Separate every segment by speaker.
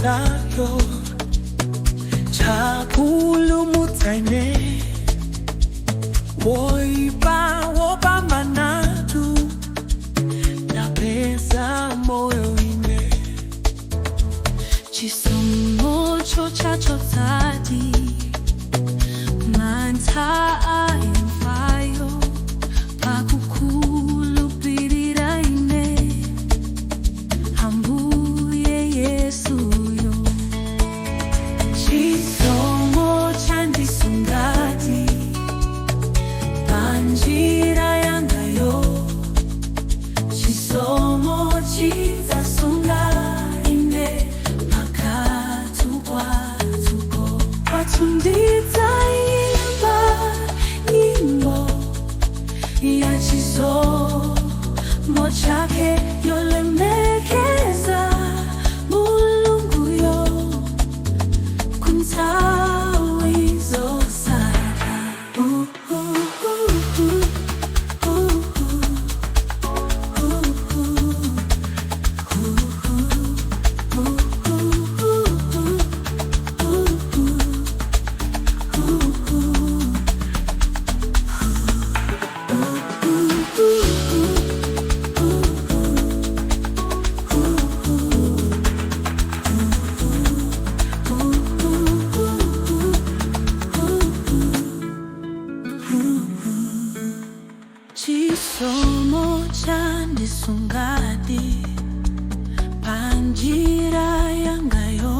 Speaker 1: Chopulumutsayo Chapulumutsa ine. Woipa wopambanatu, Ndapeza moyo ine.
Speaker 2: Chisomocho chachotsadi mantha a imfayo, pakukhulupirira ine Ambuye Yesuyo.
Speaker 1: Chisomo chandisungadi panjira yangayo. Chisomo chidzasunga ine mpaka kwathuko. Kwathu ndidzaimba nyimbo ya chisomo chake, yolemekeza Mulunguyo kunthawi zosatha. Ooh, ooh, ooh, ooh, ooh, ooh, ooh, ooh, ooh, ooh. Chisomo chandisungadi panjira yangayo.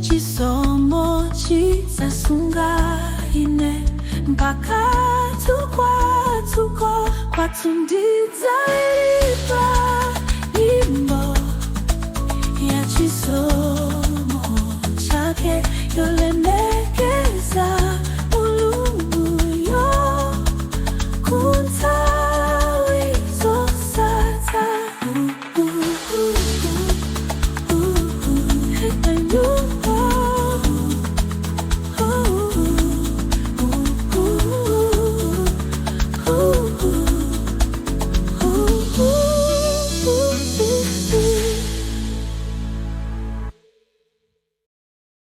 Speaker 1: Chisomo chidzasunga ine mpaka kwathuko. Kwathu ndidzaimba.